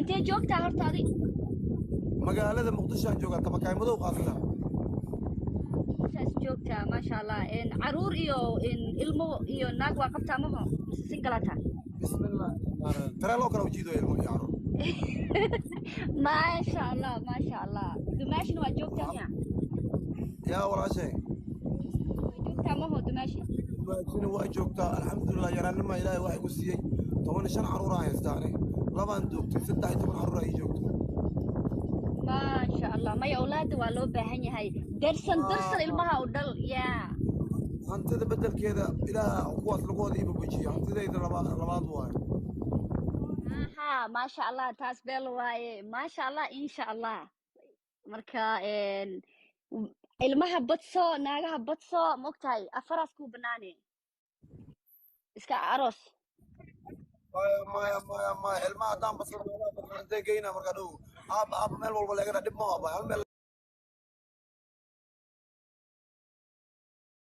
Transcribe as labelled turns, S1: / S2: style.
S1: Intee joogtaa horta adi?
S2: Magaalada Muqdisho aan joogaa, Tabakaay Madow qaasatan.
S1: Meeshaas joogtaa, maasha Allah. Caruur iyo ilmo iyo naag waa qabtaa maho mise single-ata?
S2: Bismillah, taree loo kala ujiido ilmo iyo caruur.
S1: Maasha Allah, maasha Allah. Dumaashina waa joogtaa miya?
S2: Yaa walaashay?
S1: Waa joogtaa maho dumaashi?
S2: Dumaashina waa joogtaa, alxamdulilah. Yaraannima Ilaahay waxay ku siiyey 15 caruur aan haystaa aniga. Labaan joogtay, 13 caruur ii joogto.
S1: Maasha Allah. Maya, awlaada waa loo baahan yahay. Darsan darsan ilmaha u dhal yaa.
S2: Hantida bedelkeeda Ilaah kuwaas lagooda ii babujiyo. Hantidayda labaad waayo.
S1: Aha, maasha Allah, taas beel waaye. Maasha Allah, insha Allah. Marka ilmaha badso, naagaha badso, maogtahay afaraas kuu banaane, iska aroos.
S2: Maya, maya, maya, maya. Ilmaha haddaan basro, meelaha basro intee geynaa? Marka dhow aaba aaba meel walba leegana dhib ma aba hal meel.